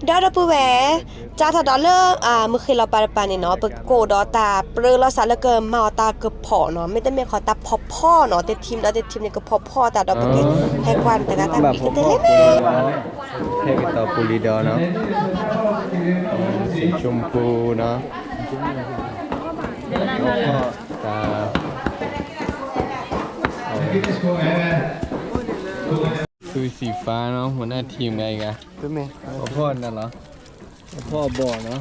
ဒီးဒီပုၢ်ဝဲၢ်, စးထီၣ်ဒီးလၢ မုၢ်ဃ့ၢ်လီၤပၤတပၤန့ၣ်နီၤ ပကအိၣ်ဒီးတၢ်ပြၢလီၤစးလၢကမၤအီၣ်တၢ်ကဖီၣ်နီၤ, မ့တမ့ၢ်ဃီတၢ်ဖီၣ်ဖီၣ်နီၤ, တထံၣ်ဒီးတထံၣ်န့ၣ် ကဖီၣ်ဖီၣ်တၢ်ဒီး ပကဟဲကွၢ်တဂၤတၢ်ကွံကတၢၢ်လံန့ၣ်, ဟဲက့ၤတီၢ်ပူၤလံဒီးနီၤ, စံၣ်ဆိမူနီၤ, တၢ် သူစံးဖးနီၤ မနၢ်ထံမၤအံၤဂၤ, အဖီၣ်နၤလီၤ, အဖီၣ်အဘီၣ်နီ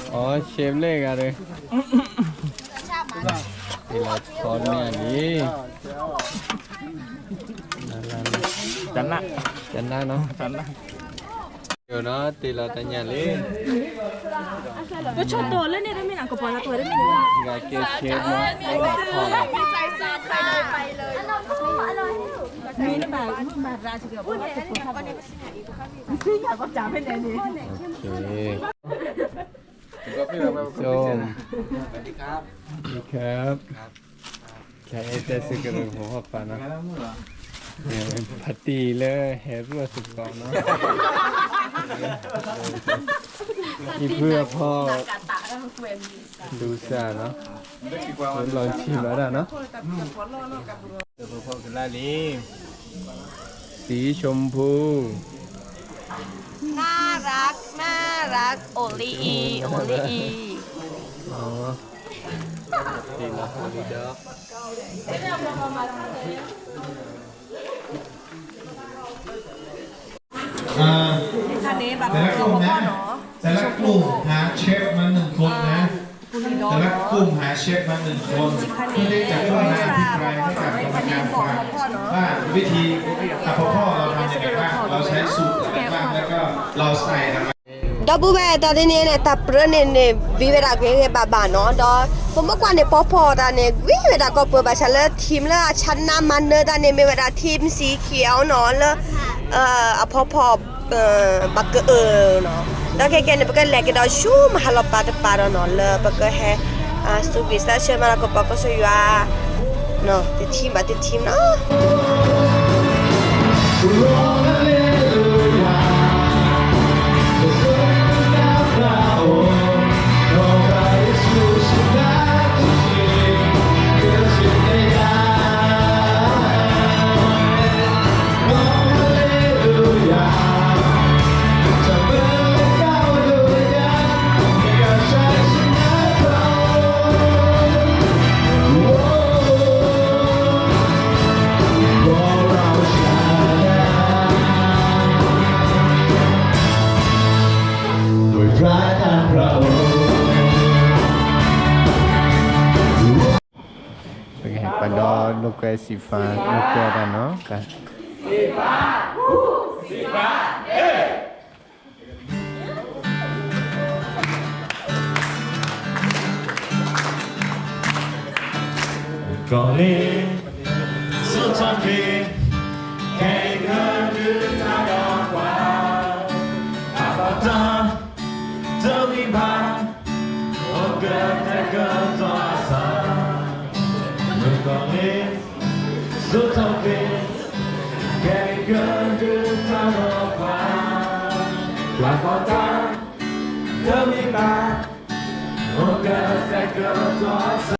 ၤ, အီ ရှဲဘျဲၣ်ဂၤဒီး, လီၤဆီန့ၣ်လံ, ကနၣ်နီၤ, ယိၤနီၤ တ့ၢ်လီၤတၢ်ညၣ်လံ, ပဆိကမိၣ်လၢန့ၣ်တမ့ၢ်နီၤ ကပီၤလၢပှဲၤတမ့ၢ်နီၤ, ဂၤကဲဆဲမၤ ส้ม นี่ครับ ครับ แค่เอเจนซี่ก็เป็นหัวข้อความนะ เนี่ย เป็นปาร์ตี้เลย แห่รัวสุดกองเนาะ ที่เพื่อพ่อ ดูซ่าเนาะ ลองชิมแล้วนะเนาะ เออ พอๆ กันได้เลย สีชมพู น่ารัก น่ารัก โอลีอี โอลีอี อ๋อ ดีนะ โอลีด็อก อ่า แต่ละกลุ่มนะ แต่ละกลุ่มหาเชฟมาหนึ่งคนนะ แต่ละกลุ่มหาเชฟมาหนึ่งคน เพื่อที่จะเข้ามาอภิปรายให้กับกรรมการฟังว่าวิธี อ่ะ พ่อๆ เราทำยังไงบ้าง เราใช้สูตรอะไรบ้าง แล้วก็เราใส่อะไร ဒီပုၢ်ဝဲၢ် တၢ်တနံၤန့ၣ် တၢ်ပြၢန့ၣ်န့ၣ် ဝံၤဝဲဒၣ်ဂ့ၤဂ့ၤဘၣ်ဘၣ်နီၤ, ဒီးပမ့ၢ်ကွၢ်န့ၣ် ဖီဖီၣ်တၢ်န့ၣ် ဝံၤဝဲဒၣ်ကီၢ်ပၢ ဘၣ်ဆၣ်လၢ ထံၣ်လၢအဆါနါမၤနၢၤတၢ်န့ၣ် မ့ၢ်ဝဲဒၣ်ထံၣ်မစံခံအီၤနီၤ လၢ အဖီဖီၣ် ဘၣ်ကအၢနီၤ, ဒီးခဲကဲန့ၣ် ပကလဲၤကဒီးဆူမဟါလီၤပၤတပၤဒီးနီၤ လၢပကဟဲ သူၣ်က့ၤသးဆၢမၤလၤကပီၤကစၢ်ယွၤ တထံၣ်ဘၣ်တထံၣ်နီၤ ပကဟဲပာ်ဒီးလိာ်ကွဲစံးဖး လိာ်ကွဲတၢ်နီၤ ကီၢ်လ့ စိထီၣ်က့ၤ ခဲအံၤကဒုးတၢ်ဒီးပှၤ အသီတၢ် တမံၤဘၣ် အိၣ်ကတဲာ်ကတီၤအသး မုၣ်ကီၢ်လ့ စိထီၣ်က့ၤ ခဲအံၤကဒုးတၢ်ဒီးပှၤ ပှၤသီတၢ် တမံၤဘၣ် အိၣ်ကတဲာ်ကတီၤအသး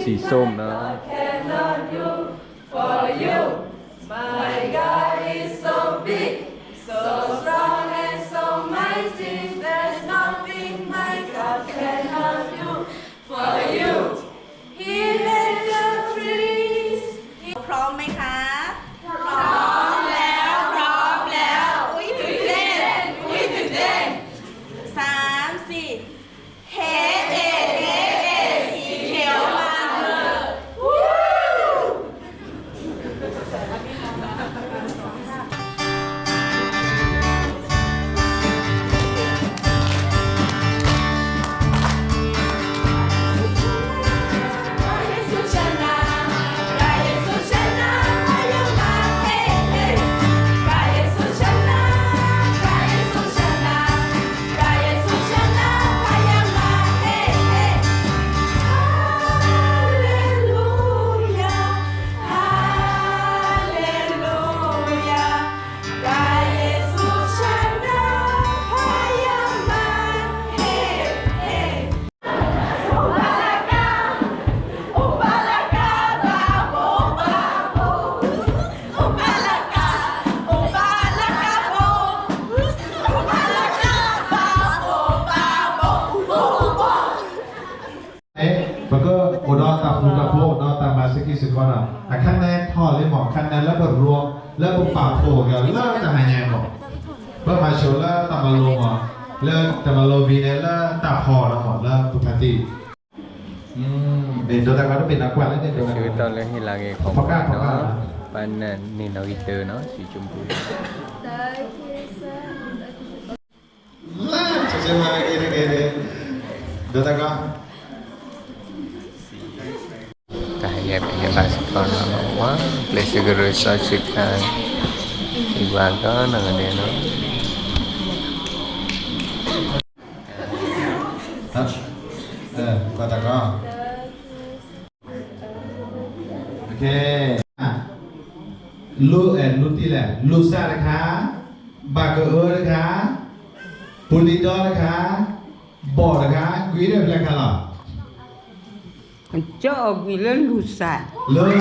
စီၤစိၣ်နီၤ cannot do for you. My God is so big, so strong and so mighty. There's nothing my God cannot do for you. He made the trees. พร้อมไหมคะ พร้อมแล้ว พร้อมแล้ว อุ๊ย ตื่นเต้น อุ๊ย ตื่นเต้น สาม สี่ เฮเอ เฮเอ สีเขียวมาเถอะ ပကအိၣ်ဒီးတၢ်ဃူတၢ်ဖိး ဒီးတၢ်မၤစ့ၢ်ကီးစ့ၢ်ကီးနီၤ, အခါန့ၣ်ထီၣ်လံမး အခါန့ၣ်လၢပရူ လၢပပာ်ဖှိၣ်က့ၤလၢတၢ်ဟါညါမး, ပမၤဆိလၢတၢ်မၤလိမး, လၢတၢ်မၤလိဝံၤန့ၣ်လၢတၢ်ဖီနီၤမး လၢပဖါတံၢ် ဒီးတၢ်ကီတဘ့ၣ်နကွၢ်လၢန့ၣ် ဆၢကတီၢ်လၢဟ့ၣ်လီၤက့ၤခီဖျိနီၤ, ပှၤနၢ်န့ၢ်နီၣ်ဂံၢ်တၢနီၤ စံးကၠိပူၤ လၢ ဆၢမၤက့ၤတက့ၢ်, ဒီးတၢ်ကီ တၢ်ဟဲက့ၤဘၣ်စ့ၢ်ကီးနီၤ, ပျဲၢ်စကရူးစီဆှံခါ, အံၤဘၣ်ကီနီၤကဒဲးနီၤ, တၢ်ကီ လူ, အဲ, လူတံၢ်လဲၣ်, လူစးတခါ, ဘၣ်ကအၢတခါ, ပူၤလံၤဒီတခါ, ဘီၣ်တခါ, ကွံာ်ဒၣ်ဖဲလဲၣ်ခါလီၤ. ကၠီအီၣ်ကွံာ်လၢလူစး, လူစး,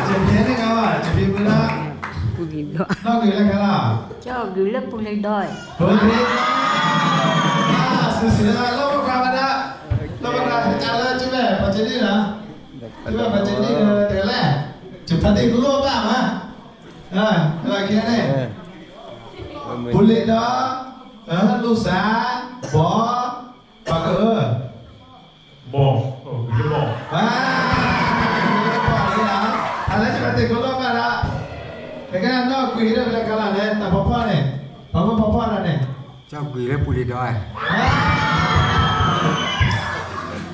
တဖဲန့ၣ်ဂ့ၤဘၣ်, တဖဲမုၢ်လၢ်, ပူၤလံၤဒီ, နီၢ်ကွံာ်လၢခါလီၤ. ကၠီအီၣ်ကွံာ်လၢပူၤလံၤဒီ, ပူၤလံၤဒီ, စံးစံးလၢလီၤပကွၢ်ဝဲဒၣ်, လီၤပကွၢ်တၢ်လၢကၠီမဲာ် ပှၤကၠီဒံၣ်နီၤ, ကၠီမဲာ်ပှၤကၠီဒံၣ်တဂၤလဲၣ်, ကၠီဖါတံၢ်ကလိဘၣ်မး, လၢခံန့ၣ်, ပူၤလံၤဒီ, လူစး, ဘီၣ်, ဘၣ်ကအၢ, ဘီၣ်, ဘီၣ်, အလၢကၠီဖါတံၢ်ကလိဘၣ်ဒီး, တကဲနီၢ်ကွံာ်ဒၣ်ဖဲလဲၣ်ခါလီၤန့ၣ် တၢ်ဖီဖီန့ၣ်, ပှၤမ့ၢ်ဖီဖီတၢ်န့ၣ်, ကၠီကွံာ်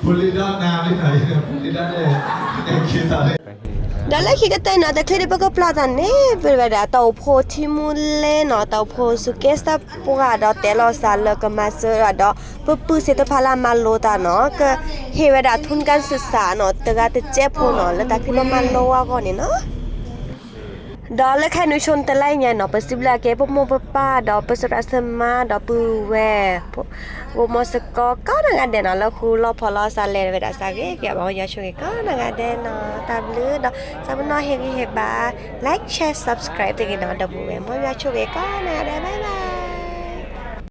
လၢပူၤလံၤဒီ, ပူၤလံၤဒီနၤလံ, ပူၤလံၤဒီန့ၣ်, ဒီးလၢခံကတၢၢ်နီၤ တချုးဒံးပကပျၢ်တၢ်န့ၣ် ပဝဲဒၣ်တၢ်အိၣ်ဖှိၣ်ထံမူလဲနီၤ, တၢ်အိၣ်ဖှိၣ်ဆူးကဲစၢ်ပှၢ်ဒီးတဲလီၤစၢ်လၢကမၤစၢၤဒီး ပပုၢ်သ့ၣ်တဖၣ်လၢအမၤလိတၢ်နီၤ, ကဟ့ၣ်ဝဲဒၣ် ทุนการศึกษา နီၤ တဂၤတစဲးဖိနီၤ လၢတၢ်ဖံးလိမၤလိအဂီၢ်န့ၣ်နီၤ. ဒီးလၢခဲအံၤနုၤဆိတလါညါနီၤ ပစံးဘျုးက့ၤ ပမိၢ်ပပၢ် ဒီးပစိၤရၣ်စၢၤမါဒီးပုၢ်ဝဲၢ် ဂိၢ်မီၢ်စ့ၢ်ကီး ကိးနီၢ်ဂၤဒဲးနီၤ လၢဃုလီၢ်ဖီၣ်လီၤစၢ်လဲၤဝဲဒၣ်စၢ်ဂ့ၤက့ၤ ဘၣ်ယွၤဆိၣ်ဂ့ၤကိးနီၢ်ဂၤဒဲးနီၤ တၢ်ဘျုးဒီး ဆၢမနီၤဟ့ၣ်ဂံၢ်ဟ့ၣ်ဘါ like share subscribe တဂ့ၤနီၤ ဒီပုၢ်ဝဲၢ် မ်ယွၤဆိၣ်ဂ့ၤကိးနီၢ်ဂၤဒဲး bye bye.